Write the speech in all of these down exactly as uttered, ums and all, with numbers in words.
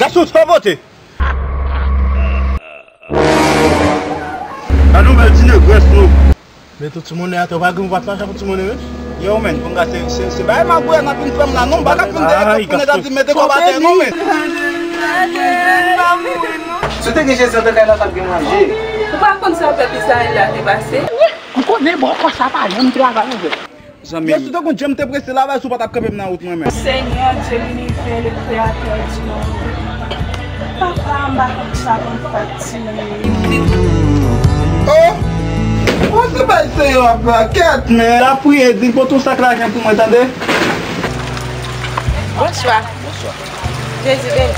Gason sa bote. Gade yon bèl ti negrès nou. Men tout timoun atè, ou pa gen, ou pa t mache pou timoun, men. Yo, men, konn gade, se, se, se bagay magouya n ap vin fè m la, non, m pa ka fin dèyè kòb pou nèg la di mete kòb atè, non, men. Si w te gen Jezi, w te kay la, w t ap gen manje. Ou pa konn sa pèp Izrayèl la te pase? M konnen, bon, kò sa pa janm travay, anfèt. Zanmi m. Yes, ou te konn jan m te prese la, si w pa t ap kanpe m nan wout mwen menm. Senyè Dye linivè, le Kreyatè di monde. Papa, m pa konn sa pou m fè ak timoun yo. Oh! Bon, se bay Senyè ap fè, kèt, men. Lapriyè, di l pote yon sak lajan pou mwen, tande? Bonswa. Bonswa. Jezi beni.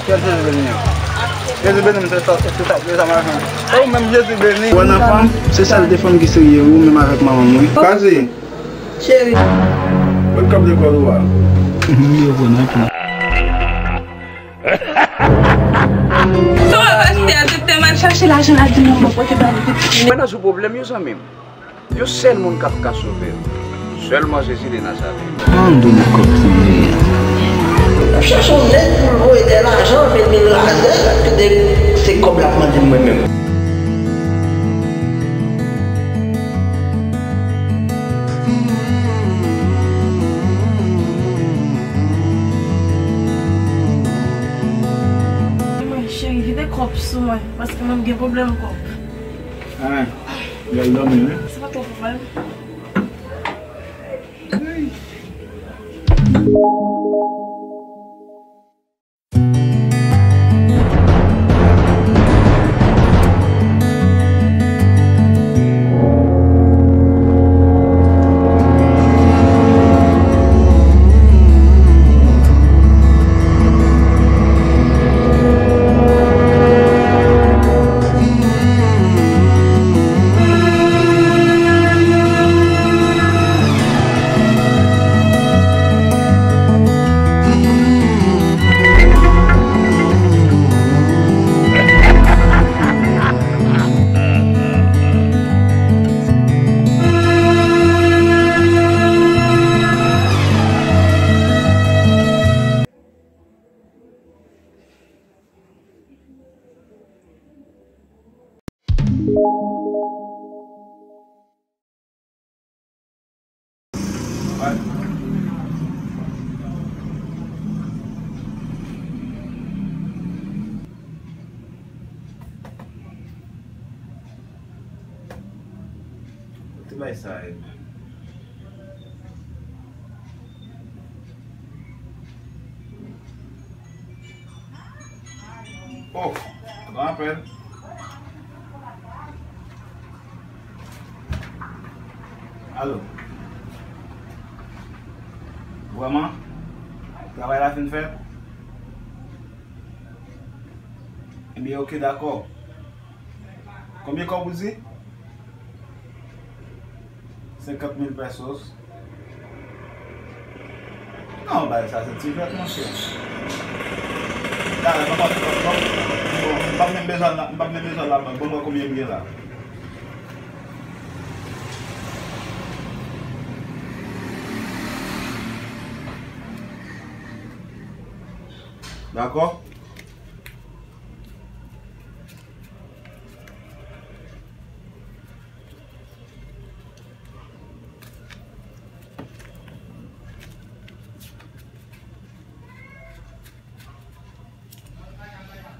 Kèt Jezi beni. Jezi beni, se sa, se sa, se sa, m a fè. Ou menm, Jezi beni. Ou nan fanm, se sèl de fanm ki serye, ou menm avèk manman m, wi. Pase. Cheri. Kot kòb lekòl ou a? Yo pran nan pran. Sa w ap achte a, doktè m al chache lajan la di non, mwen pote ba li depi. Mwen nan sou pwoblèm yo, zanmi m. Yon sèl moun k ap ka sove w. Sèlman Jezi de Nazarèt. An do nan kòb sa ye. L ap chache yon nèg pou l voye dèyè lajan, men li raze l, tande se kòb l ap mande m mwen menm. Mwen, cheri, kite kòb sou mwen, paske mwen gen pwoblèm kòb. Ah, l al dòmi, wi. Se pa twò pwoblèm. Kote bay sa ye menm? Oh, atann apèl. Alo. Vrèman? Travay la fin fèt? Ebyen, oke, dakò. Konbyen kòb ou di? Senkant mil pesos. Non, bagay sa se ti vèt, monchè. Talè, ban mwen, ban, ban, bon, m p ap menm bezwen l la, m p ap menm bezwen l la, ban mwen konbyen m gen la. Dakò?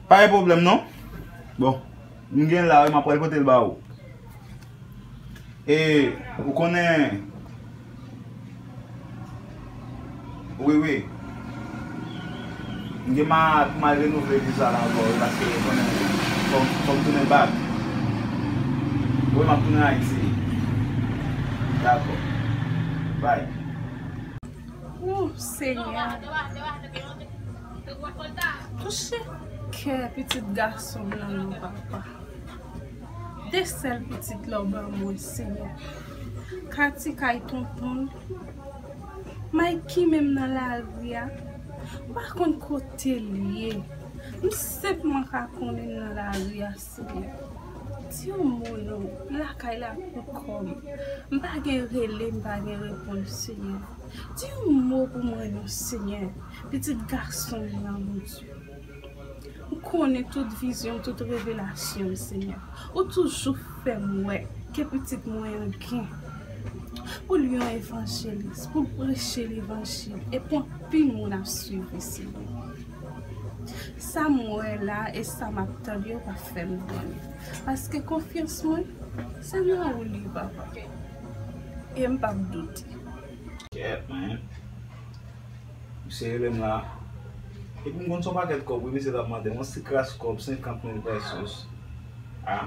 Pa gen pwoblèm non. Bon, m gen la wi, m ap pral pote l ba ou. E, ou konnen, wi, wi. M gen ma, pou m al renouvle viza la ankò, wi, paske ou konnen, fò m, fò m tounen back. Wi, m ap tounen Ayiti. Dakò. Bye. Ou, Senyè. Touche kè pitit gason m nan non, papa. De sèl pitit la w ban mwen, Senyè. Kati kay tonton l. Mikey menm nan lari a. M pa konn kote l ye. M senpman ka konnen l nan lari a, Senyè. Di yon mo non, lakay la pou kò m. M pa gen rele, m pa gen reponn, Senyè. Di yon mo pou mwen non, Senyè. Pitit gason m nan, Bondye. M konnen tout vizyon, tout revelasyon m, Senyè. Ou toujou fè m wè ke pitit mwen an gen pou l yon evanjelis, pou l preche levanjil, e pou anpil moun ap swiv li, Senyè. Sa m wè la e sa m ap tande yo pa fè m donnen. Paske konfyans mwen, se nan ou li, papa. E m p ap doute. Kèt, man. Misye rele m la. Epi m konn se yon pakèt kòb, wi, misye t ap mande m. Yon ti kras kòb, senkant mil pesos. A.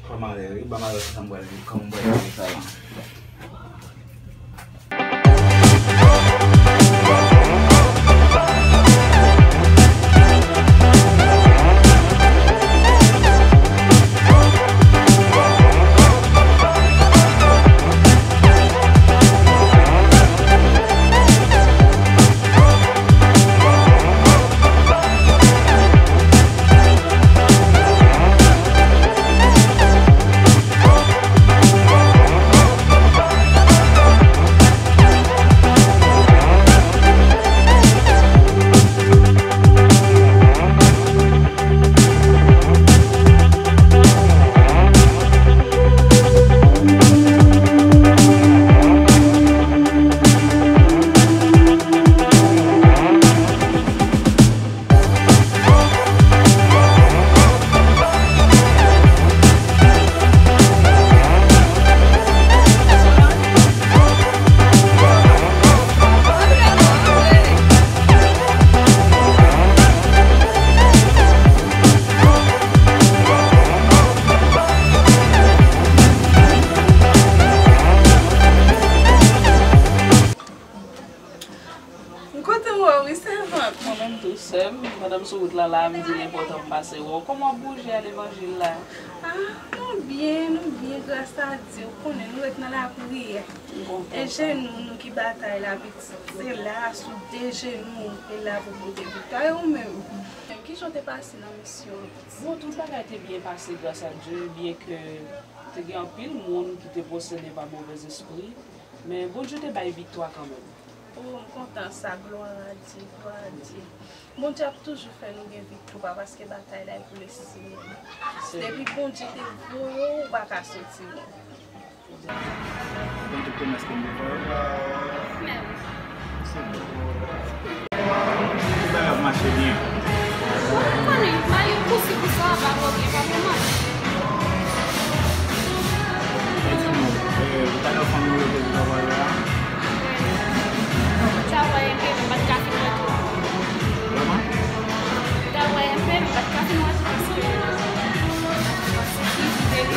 Kòman lè, wi, ban m wè sa m pral, kòman m pral jere sa la. M kontan wè w wi, sèvant. Mwen menm tou, sè m. Pandan m sou wout la, la, m di l enpòtan m pase wè w. Kòman w ap bouje a levanjil la? Ah, nou byen, nou byen, gras a Dye. Ou konnen, nou ret nan lapriyè. M kontan. E jenou nou ki batay la, pitit. Se la, sou de jenou, e la pou pote viktwa. E ou menm? Kijan w te pase nan misyon an, pitit? Bon, tout bagay te byen pase, gras a Dye, byenke te gen anpil moun ki te posede pa movèzespri, men Bondye te bay viktwa kanmenm. Oh, m kontan sa, glwa a Dye, glwa a Dye. Bondye ap toujou fè nou gen viktwa, paske batay la e pou Lesenyè. Depi Bondye te voye w, ou pa ka soti non. Tout komès konn gen pwoblèm. Men wi. Se bon. Tout bagay ap mache byen. Ou konnen, mari m pouse pou sa a pa bon byen, pa bon mari. Mwen di nou, eh, ou ta nan fanmi ou yo te di travay la? Travay enpe, men m pa t ka fin wè tout. Kòman? Travay enpe, men m pa t ka fin wè tout paske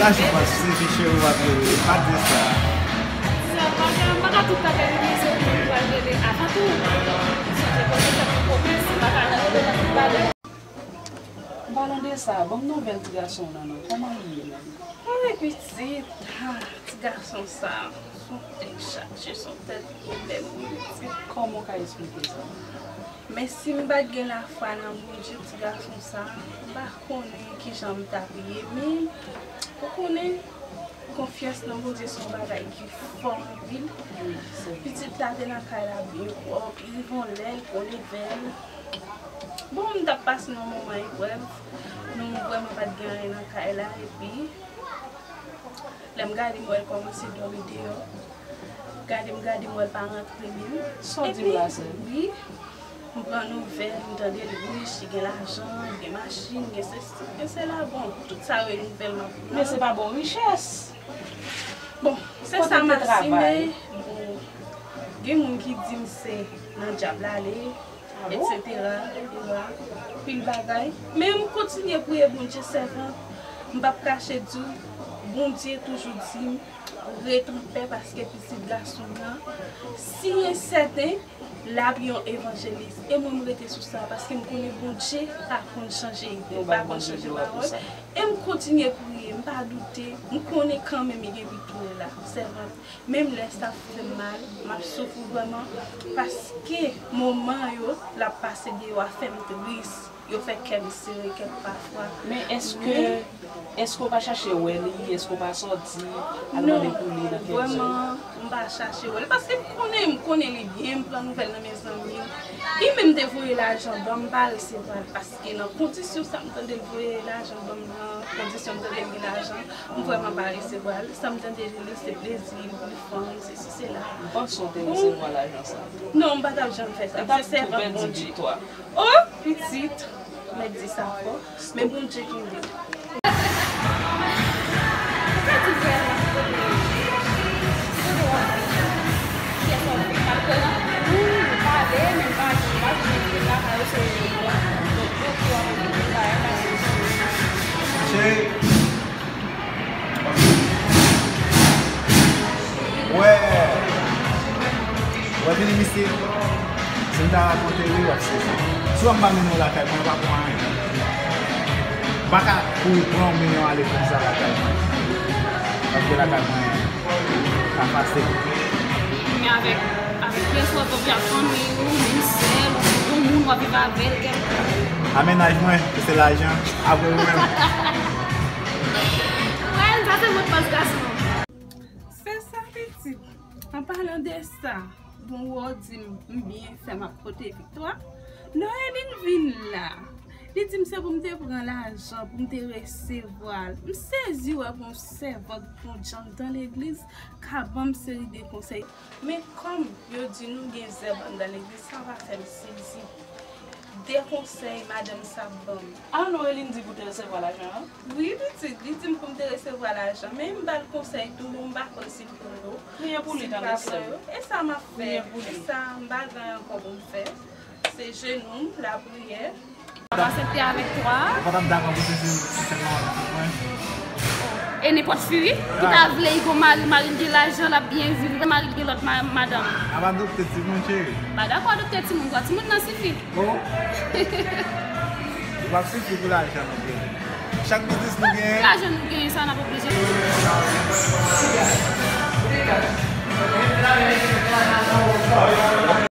Lajan pa sifi cheri w ap rele, pa di sa. Sa, m pa ka, m pa ka tout bagay li bezwen pou mwen pral rele. Avan tou, sonje kote fè pou komès, m pa ka rele nan tout bagay. An palan de sa, ban m nouvèl ti gason w nan non. Kòman li ye menm? Ay, pitit, ah, ti gason sa, se yon tèt chaje, se yon tèt pwoblèm, wi, pitit. Kòman w ka esplike sa? Men si m pa t gen lafwa nan Bondye, ti gason sa, m pa konnen kijan m t ap ye, men ou konnen, konfyans nan Bondye se yon bagay ki fò anpil. Wi, se vre. Pitit la te nan kay la byen pwòp, li rive yon lè, l pran leve l. Bon, m t ap pase yon moman eprèv, nou vrèman pa t gen anyen nan kay la, epi lè m gade, m wè l kòmanse dòmi deyò. Gade m gade, m wè l pa rantre menm. Sa w di m la, sè? Epi, wi, m pran nouvèl, m tande l rich, li gen lajan, li gen machin, gen sesi, gen sela. Bon, tout sa yo e nouvèl m ap pran. Men se pa bon richès. Bon, se sa m ap simen. Bon, gen moun ki di m se nan dyab l ale, etsetera, etsetera. Pil bagay. Men m kontinye priye Bondye, sèvant. M p ap kache di w, Bondye toujou di m, ret anpè paske pitit gason m nan, si e sèten, l ap yon evanjelis. E mwen, m rete sou sa, paske m konnen Bondye pa konn chanje ide, li pa konn chanje pawòl. E m kontinye priye, m pa doute, m konnen kanmenm li gen viktwa la, sèvant. Menm lè sa fè m mal, m ap soufri vrèman, paske moman yo l ap pase deyò a fè m tris. Yo fè kè m sere kèk pafwa. Men èske, èske w pa chache wè li? Èske w pa sòti al mande pou li nan kèk zòn? Non, vrèman, m pa chache wè li. Paske m konnen, m konnen li byen, m pran nouvèl nan men zanmi m. Li menm te voye lajan ban m, m pa resevwa l. Paske nan kondisyon sa m tande l voye lajan ban m nan, kondisyon m tande l gen lajan, m vrèman pa resevwa l. Sa m tande li, se plezi, li fanm, sesi, sela. M panse w te resevwa lajan sa. Non, m pa t ap janm fè sa. M se sèvant Bondye. O, pitit, mèt di sa fò, men Bondye kenbe. Cheri, Wè, wè vini misye. Si m ta rakonte li, w ap sezi. Si w ap pa mennen w lakay mwen, w pa pran anyen. M pa ka kouri pran w mennen w ale konsa lakay mwen. Paske lakay mwen pa fasil. Men avèk, avèk pyès w ap viv ak fanmi ou, menm sè l, ou yon moun w ap viv avè l, kèlke. A mennaj mwen, se lajan, apre ou menm. Wè, sa se mot pas gason. Se sa, pitit. An palan de sa, bon, ou di m, m byen fè, m ap pote viktwa. Noelin vin la. Li di m se pou m te pran lajan, pou m te resevwa l. M sezi wè pou yon sèvant Bondye anndan legliz ka ban m seri de konsèy. Men kòm yo di nou gen zèb anndan legliz, sa pa fè m sezi de konsèy madanm sa ap ban m. A, Noelin di pou te resevwa lajan an? Wi, pitit, li di m pou m te resevwa lajan, men m ba l konsèy tou, bon, m pa konn si l pran yo, si l pa pran yo. E sa m ap fè, e sa m pa gen ankò pou m fè. Se jenou m, lapriyè. Ap aksepte avèk twa. Ou pa t ap dakò pou se, se, se sèlman pitit mwen? E nenpòt fi, wi, ki ta vle li gon mari, mari l gen lajan, l ap byen viv, mari l gen lòt ma-, madanm. Ap adopte timoun, cheri. Pa dakò adopte timoun, twa timoun nan sifi. Bon. Li p ap sifi pou lajan nou genyen. Chak biznis nou genyen. Lajan nou genyen, sa n ap oblije.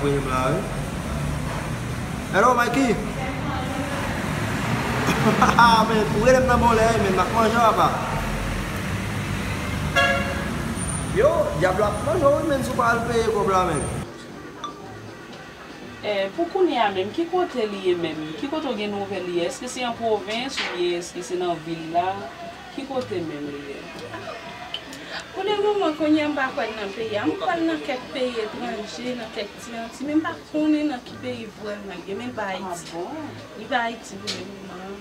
Voye m la, wi. Hello, Mikey. Ah, men, ou rele m nan bon lè, men m ap manje, papa. Yo, dyab la ap manje w, wi, men, si w pa al peye kòb la, men. Eh, pou kounye a menm, ki kote li ye menm? Ki kote w gen nouvèl li ye? Èske se an pwovens oubyen èske se nan vil la? Ki kote menm li ye? Pou le moman, kounye a m pa kwè l nan peyi a. M kwè l nan kèk peyi etranje, nan kèk ti Anti, men m pa konnen nan ki peyi vrèman li ye, men li pa Ayiti. Ah bon? Li pa Ayiti pou le moman.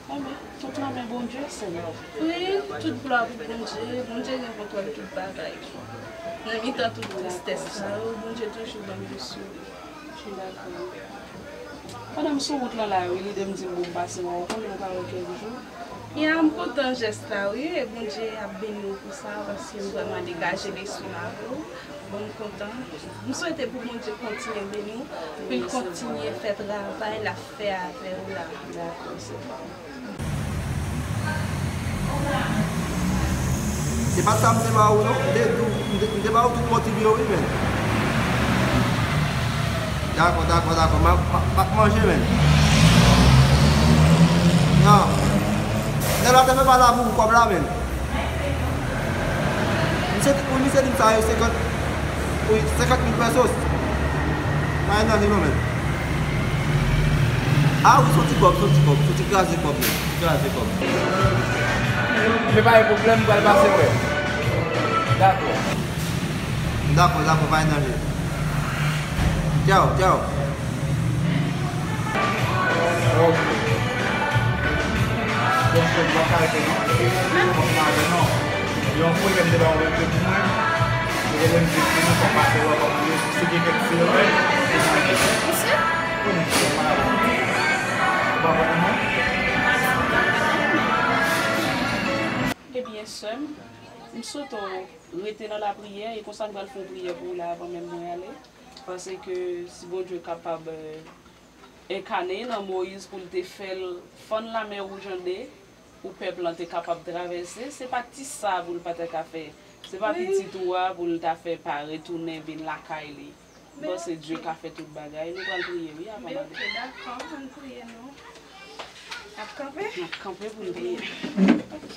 Enben, tout nan men Bondye, Senyè. Wi, tout glwa pou Bondye. Bondye gen kontwòl tout bagay. Nan mitan tout tristès sa yo, Bondye toujou ban m yon souri. Dakò. Pandan m sou wout lan la, wi, lide m di m pou m pase wè w, konnen m pa wè w kèk jou. Ya, m kontan jès la, wi, e Bondye ap beni w pou sa, paske m vrèman degaje lespri m avè w. Bon, m kontan. M swete pou Bondye kontinye beni w, pou l kontinye fè travay l ap fè avè w la. Dakò, se bon. Se pa sa m te ba ou, non. M te di w, m te, m te ba ou tout motib yo, wi, men. Dakò, dakò, dakò. M ap, m ap, m ap manje, men. Non. Nèg la te fè pale avè w pou kòb la, men. Misye, pou misye di m sa yo senkant, wi, senkant mil pesos. Pa gen danje non, men. A wi, se yon ti kòb, se yon ti kòb, se yon ti kraze kòb, men. Ti kraze kòb. Men pa gen pwoblèm, m pral pase wè. Dakò. Dakò, dakò, pa gen danje. Tchaw, tchaw. Ok. Bon, se bon kalite, non? Bon, madan, non. Yon fo, lè m te ba yon rete pou mwen. Lè m di pou nou, fò pase wè kòman li ye, si gen kèk sirèt. Misye? Wi, misye, pa la. Ou pa konn non? Ebyen, sè m, m swete w rete nan lapriyè, e konsa m pral fè yon priyè pou ou la avan menm mwen ale. Paske si Bondye kapab, eh, enkane nan Moyiz pou l te fè l fann Lamè Wouj an de, pou pèp lan te kapab travèse, se pa ti sa pou l pa ta ka fè. Se pa pitit ou a pou l ta fè pa retounen vin lakay li. M panse Dye ka fè tout bagay. Nou pral priye, wi, avan n ale. Ok, dakò, ann priye, non. N ap kanpe? N ap kanpe pou n priye. Ok.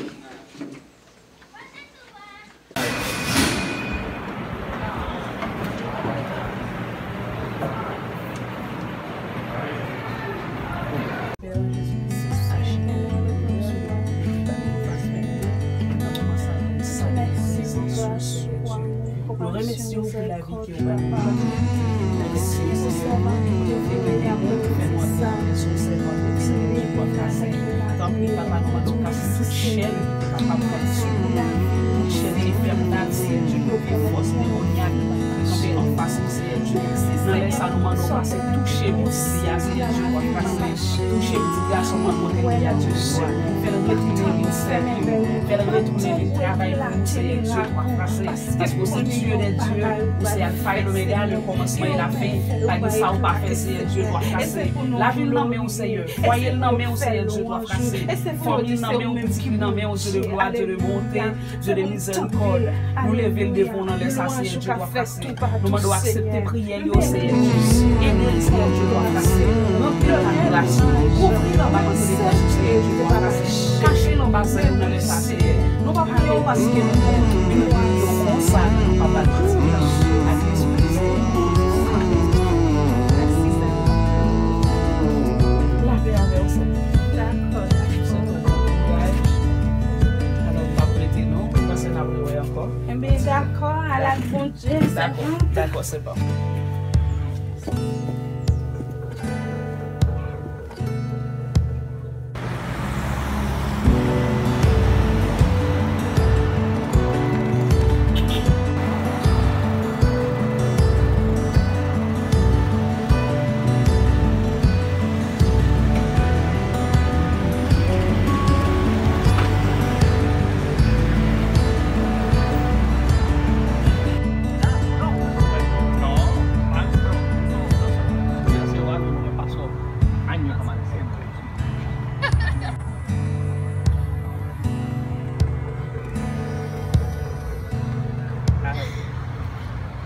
Nou remèsye w pou lavi ke w ba nou. Mèsi, Senyè, pou tout ou fè pou nou. Fè nou antre sou sèvant ou, Senyè, ki pral kase. Tanpri, Papa, nou mande w kase tout chèn ki kapab kase sou nou. Tout chèn enfènal, Senyè Dye, nou pran fòs demonyak ki kanpe anfas nou, Senyè Dye. Nan lè sa, nou mande w pase touche pitit li a, Senyè Dye, w ap pase. Touche pitit gason an kote l ye a, Dye. Fè l retounen vin sèvi w. Fè l retounen vin travay pou ou, Senyè Dye, w ap pase. Paske ou se Dye dè dye, ou se Alfa e Lomega, le kòmansman e la fen. Pa gen sa ou pa fè, Senyè Dye, w ap pase. Lavi l nan men w, Senyè. Fwaye l nan men w, Senyè Dye, w ap pase. Fanmi l nan men w, pitit li nan men w, Dye de glwa, Dye de bonte, Dye de mizèrikòd. Nou leve l devan w nan lè sa, Senyè Dye, w ap pase. Nou mande w aksepte priyè l yo, Senyè Dye. Ede l, Senyè Dye, w ap pase. Ranpli l ak gras ou. Kouvri l anba manto de gras ou, Senyè Dye, w ap pase. Kache l anba zèl ou nan lè sa, Senyè. Nou pa priye w paske nou bon, men nou priye w konsa, nou pa ba l manti ak lespri. Lapè avè w, Senyè. Dakò. Sòti nan kouraj. Alò, m p ap rete non, m panse n ap rewè ankò. Enben, dakò, al ak Bondye, sèvant. Dakò, sèvant.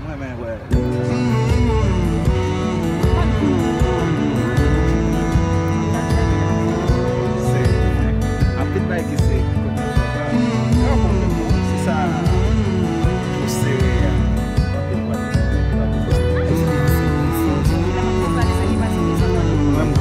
Mwen renmen wè. Se anpil bagay ki se kote se sa tou sere a. Anpil bagay. Mwen m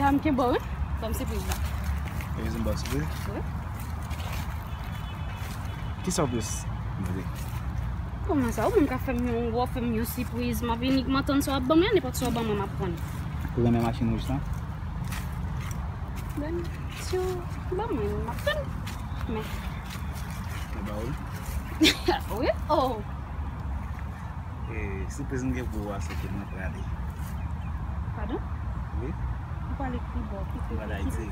Dam kenbe w, wi. Ban m sipriz la. Sipriz, m ba w sipriz? Wi. Kisa w plis mande? Kòman sa? Ou menm ka fè m yon, w ap fè m yon sipriz, m ap inikman tann sa w ap ban mwen, nenpòt sa w ban mwen, m ap pran. Ou renmen machin wouj lan? Ben, si w ban mwen, m ap tann. Men. Mwen ba w li? Wi, oh. E, sipriz m gen pou ou a, se ke mwen prale. Padon? Wi. Ou prale ki bò? Ki kote? Mwen prale Ayiti.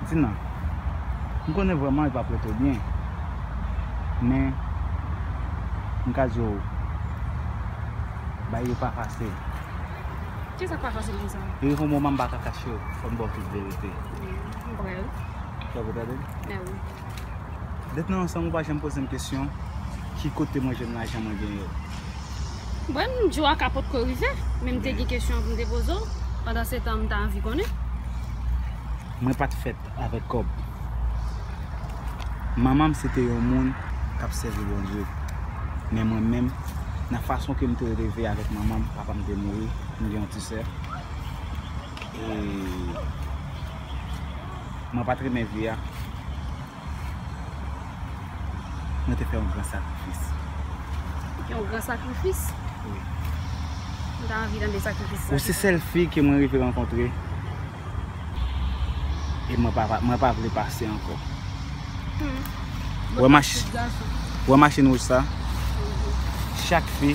Tina, m konnen vrèman li p ap rete byen, men m ka di w, bagay yo pa fasil. Kisa k pa fasil konsa? Li rive yon moman m pa ka kache w, fò m ba w tout verite. M prè wi. Fò w tande m? Mè wi. Depi nou ansanm, ou pa janm poze m kesyon, ki kote mwen jwenn lajan mwen genyen yo? Bon, m di w a ka potko rive, men m te gen kesyon pou m te poze w. Pandan se tan, m ta anvi konnen. Mwen pa t fèt avèk kòb. Manman m se te yon moun k ap sèvi Bondye. Men mwen menm, nan fason ke m te leve avèk manman m, papa m te mouri, m gen yon ti sè. E mwen pa t renmen vi a. Mwen te fè yon gran sakrifis. Yon gran sakrifis? Wi. M ta anvi tande sakrifis sa. Ou se sèl fi ke mwen rive rankontre. E mwen pa, mwen pa vle pase ankò. Wè mach-, wè machin wouj sa? Chak fi,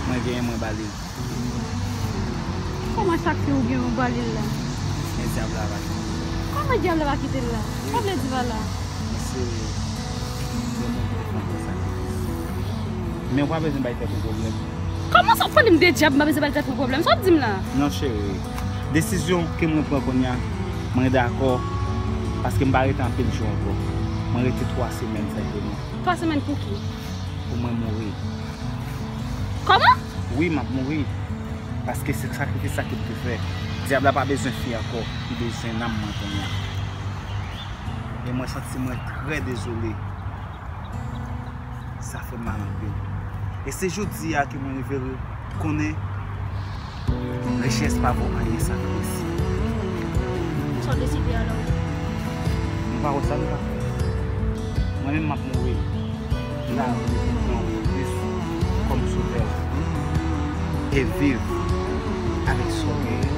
mwen genyen mwen ba li. Kòman chak fi ou gen ou ba li l la? Men dyab la pa kite l. Kòman dyab la pa kite l la? Sa vle di pa la? Men se de moun ki te fè anpil sakrifis. Men ou pa bezwen bay tèt ou pwoblèm. Kòman sa w ap pale m de dyab, m pa bezwen bay tèt mwen pwoblèm? Sa w ap di m la? Non cheri, desizyon ke mwen pran kounye a, mwen dakò, paske m pa rete anpil jou ankò. Mwen rete twa semèn senpleman. Twa semèn pou ki? Pou mwen mouri. Kòman? Wi, m ap mouri. Paske se sakrifis sa ke m te fè. Dyab la pa bezwen fi ankò, li bezwen nanm mwen kounye a. E mwen santi mwen trè dezole. Sa fè m mal anpil. E se jodi a ke mwen rive konnen richès pa vo anyen san Kris. Sa w deside alò? Nou pa wè sa nou ka fè. Mwen menm m ap mouri. M ta vle pou pran ou Kris kòm sovè w e viv avèk sa w genyen.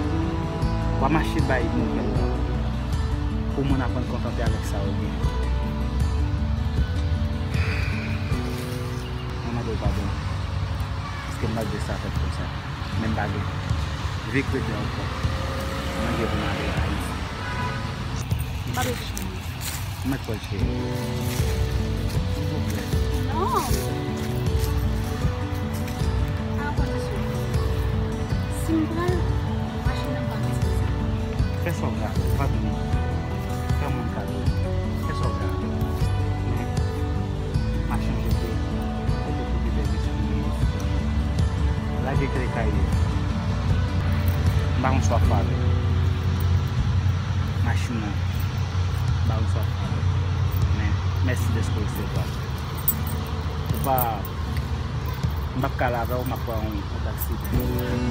W a mache bay nouvèl la pou moun aprann kontante avèk sa yo genyen. Mwen mande w padon. Paske m pa t dwe sa fèt konsa. Men m pa gen vi k rete ankò. Mwen gen pou m ale Ayiti. M pa bezwen chanm nan. M mèt pran l cheri. Silvouplè. Non. A kondisyon. Si m pran l, machin nan m pa ka sezi. Fè sa w ka, ou pa dwe. Fè moun kado. Fè sa w ka. Men, m a chanje pou ou. Kote pou te bèl mesye yo. Lage kle kay yo. M pa konn sa w ap fè avè l. Machin nan. M pa konn sa w ap fè avè l. Men, mèsi dèske w resevwa l. Ou pa M p ap ka al avè w, m ap pran yon, yon taksi pou mwen.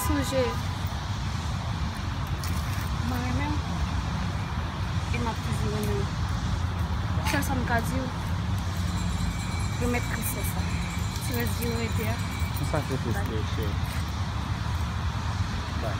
Sonje, mwen renmen w e m ap toujou renmen w. Sèl sa m ka di w, remèt Kris sa. Ti rès vi w rete a. Yon sakrifis li ye, cheri. Bay.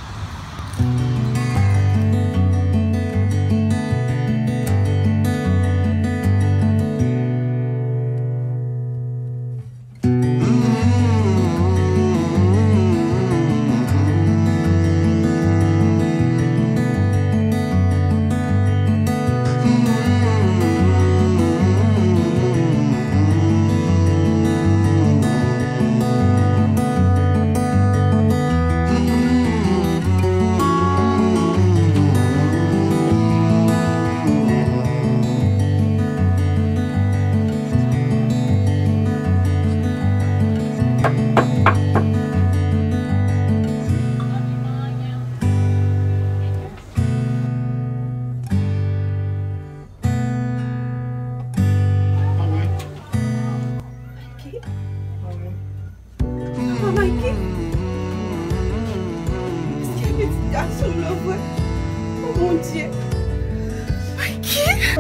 Papa Mikey? Èske pitit gason m nan vre? O Bondye! Mikey! O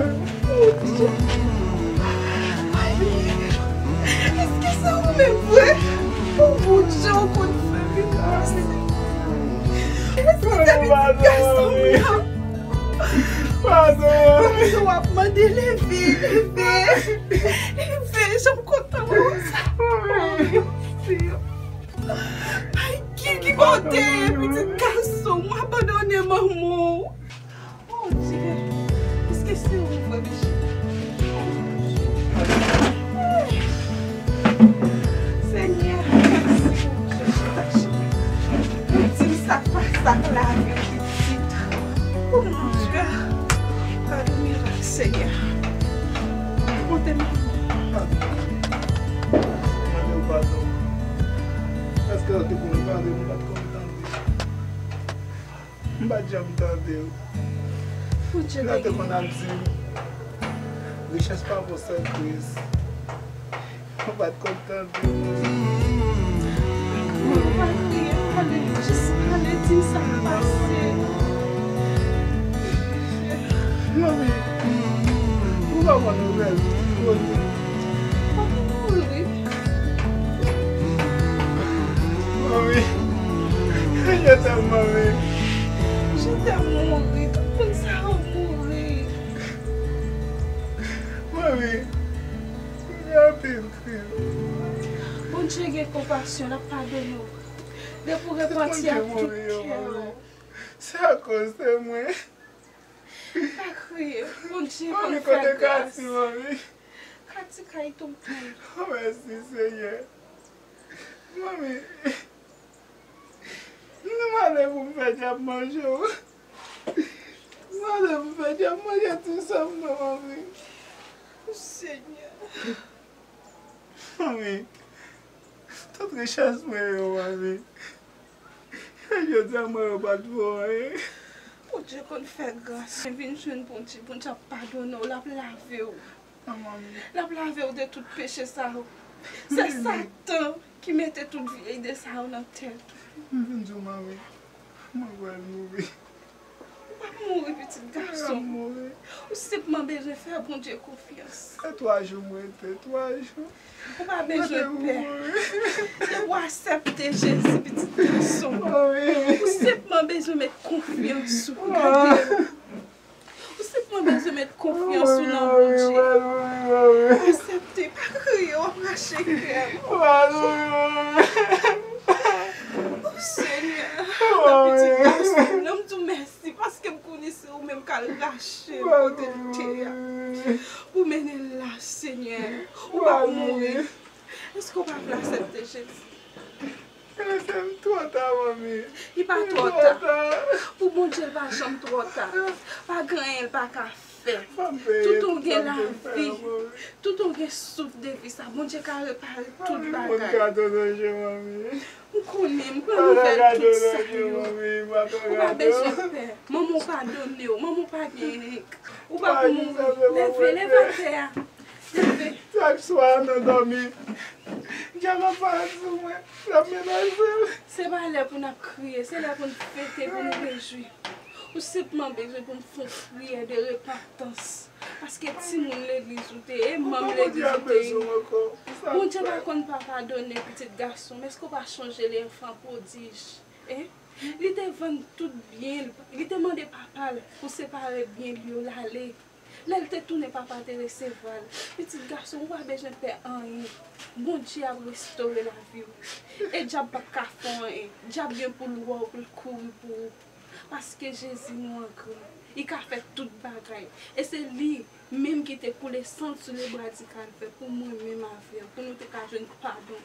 Bondye! Mikey! Èske se ou menm vre? O Bondye, ou konn fè mirak, Senyè! Èske se pitit gason m nan? Padon! Padon, w ap mande, leve, leve! Leve, jan m kontan wè w sa! Ay, ki, ki kote pitit gason m abandone manman w? Bondye, èske se ou vre, Michel? Senyè, mèsi pou chèche mache. Ou di m sa k pa sa k lavi w pitit. O Bondye, gade mirak. Senyè, kote m? Mande w padon. Èske w te konn pale, m pa t konn tande? M pa t janm tande w. Lè w te konn ap di m, richès pa bon, sèl Kris. Mwen pa t konn tande w. Mwen pa kriye, pale, jis pale, di m sa k pase. Manmi, ou pa pran nouvèl Roni? Manmi mouri. Manmi, je t'aime, manmi. Je t'aime mouri, tout moun sa yo mouri. Manmi, gen anpil krim. Bondye gen konpasyon, l ap padone w. Depi w repanti ak tout kè w. Se akoz de mwen. Pa kriye, Bondye konn fè gras. Manmi, kote Kati, manmi? Kati kay tonton. Oh, mèsi, Senyè. Manmi, m ale pou m fè dyab manje w. M ale pou m fè dyab manje ti sè m nan, manmi. Senyè. Manmi, tout richès mwen yo, manmi. E jodi a, mwen yo pa t vo anyen. Bondye konn fè gras. Vin jwenn Bondye, Bondye ap padone w, l ap lave w. L ap lave w de tout peche sa yo. Se Satan ki mete tout vye ide sa yo nan tèt ou. M vin di w, manmi, mwen pral mouri. Ou p ap mouri, pitit gason m. Ou senpman bezwen fè Bondye konfyans. Se twa jou m rete, twa jou. Ou pa bezwen pè. Depi w aksepte Jezi, pitit gason m, ou senpman bezwen met konfyans ou. Gade. Ou senpman bezwen met konfyans ou nan Bondye. Aksepte, pa kriye, w ap rache kè m. O Senyè, pitit gason m nan, m di w mèsi paske m konnen se ou menm k al rache l kote l te a pou mennen l la, Senyè. Ou p ap mouri. Èske w pa vle aksepte Jezi? Lese m twò ta, manmi. Li pa twò ta. Pou Bondye, l pa janm twò ta. Pa gen anyen l pa ka fè. Tout ou gen lavi, tout ou gen souf de vi sa, Bondye ka repare tout bagay. Moun ka dwe lonje, manmi. M konnen, m pran nouvèl tout sa yo. Ou pa bezwen pè. Manman w padone w. Manman w pa gen renk. Ou pa pou mouri. Leve, leve atè a. Chak swa nan dòmi, dyab ap parèt sou mwen, l ap menaje m. Se pa lè pou n ap kriye, se lè pou n fete, pou n rejwi. Ou senpman bezwen pou n fè yon priyè de repantans. Paske timoun legliz ou te ye, manm legliz ou te ye. Bondye pa konn pa padone pitit gason m. Èske w pa chonje l'enfant prodige? Hein? Li te vann tout byen l, li te mande papa l pou separe byen l yo, l ale. Lè l te tounen, papa te resevwa l. Pitit gason, ou pa bezwen pè anyen. Bondye ap restore lavi w. E dyab p ap ka fè w anyen. Dyab gen pou l wè w, pou l kouri pou ou. Paske Jezi nou an gran. Li ka fè tout bagay. E se li menm ki te koule san l sou lebwa di Kalvè pou mwen menm avè w, pou nou te ka jwenn padon.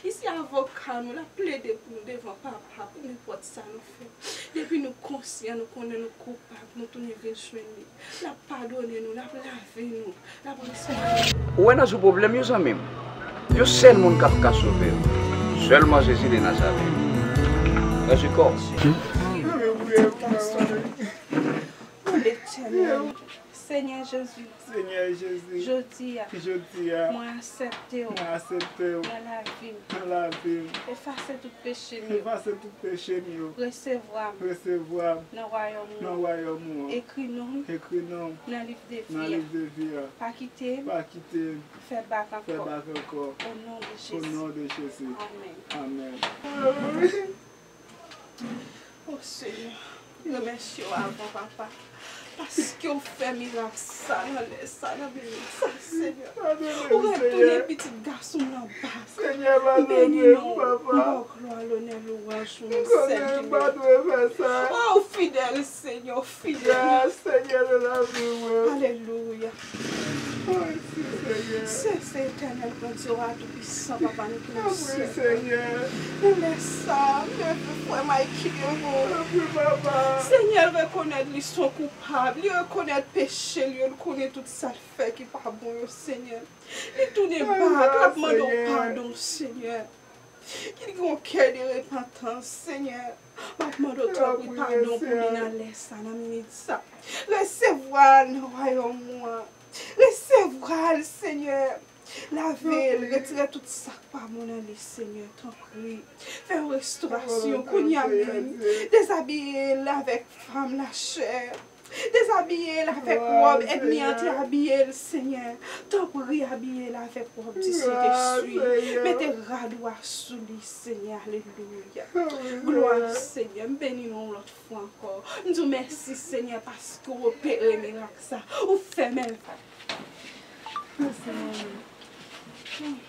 Isi avoka nou, l ap plede pou nou devan Papa pou nenpòt sa nou fè. Depi nou konsyan, nou konnen nou koupab, nou tounen vin jwenn li. L ap padone nou, l ap lave nou, l ap resevwa nou. Ou wè nan jou pwoblèm yo, zanmi m, yon sèl moun k ap ka sove w. Sèlman Jezi de Nazarèt. Rèzikò. Letènèl. Senyè Jezi. Senyè Jezi. Jodi a. Jodi a. Mwen aksepte w. Mwen aksepte w. Nan lavi m. Nan lavi m. Efase tout peche m yo. Efase tout peche m yo. Resevwa m. Resevwa m. Nan wayòm ou an. Nan wayòm ou an. Ekri non m. Ekri non m. Nan liv de vi a. Nan liv de vi a. Pa kite m. Pa kite m. Fè bak ankò. Fè bak ankò. O non de Jezi. O non de Jezi. Amèn. Amèn. O Senyè, m remèsye w avan, Papa, paske w fè mirak sa nan lè sa, nan minit sa, Senyè. Ou retounen pitit gason m nan bak. M beni non w, m ba w glwa, lonè, lwanj pou nou sèl ki mèt. O, w fidèl, Senyè, w fidèl. Alelouya. Sè, se Etènèl Bondye, wa toupisan, papa nou ki nan syèl. Nan lè sa, m leve frè Mikey devan w. Senyè, l rekonèt li se yon koupab. Li rekonèt peche l yo, li konnen tout sa l fè ki pa bon yo, Senyè. Li tounen ba, l ap mande w padon, Senyè. Ki gen yon kè de repantans, Senyè. M ap mande w tanpri padon pou li nan lè sa, nan minit sa. Resevwa l nan wayòm ou an. Resevwa l, Senyè. Lave l, retire tout sa k pa bon nan li, Senyè, tanpri. Fè yon restorasyon kounye a menm. Dezabiye l avèk fam lachè. Dezabiye l avèk wòb ènmi an te abiye l, Senyè. Tanpri, abiye l avèk wòb disentespri. Mete rad ou a sou li, Senyè. Alelouya. Glwa, Senyè. M beni nou yon lòt fwa ankò. M di w mèsi, Senyè, paske w opere mirak sa. Ou fè mèvèy. Mèsi, Manmi.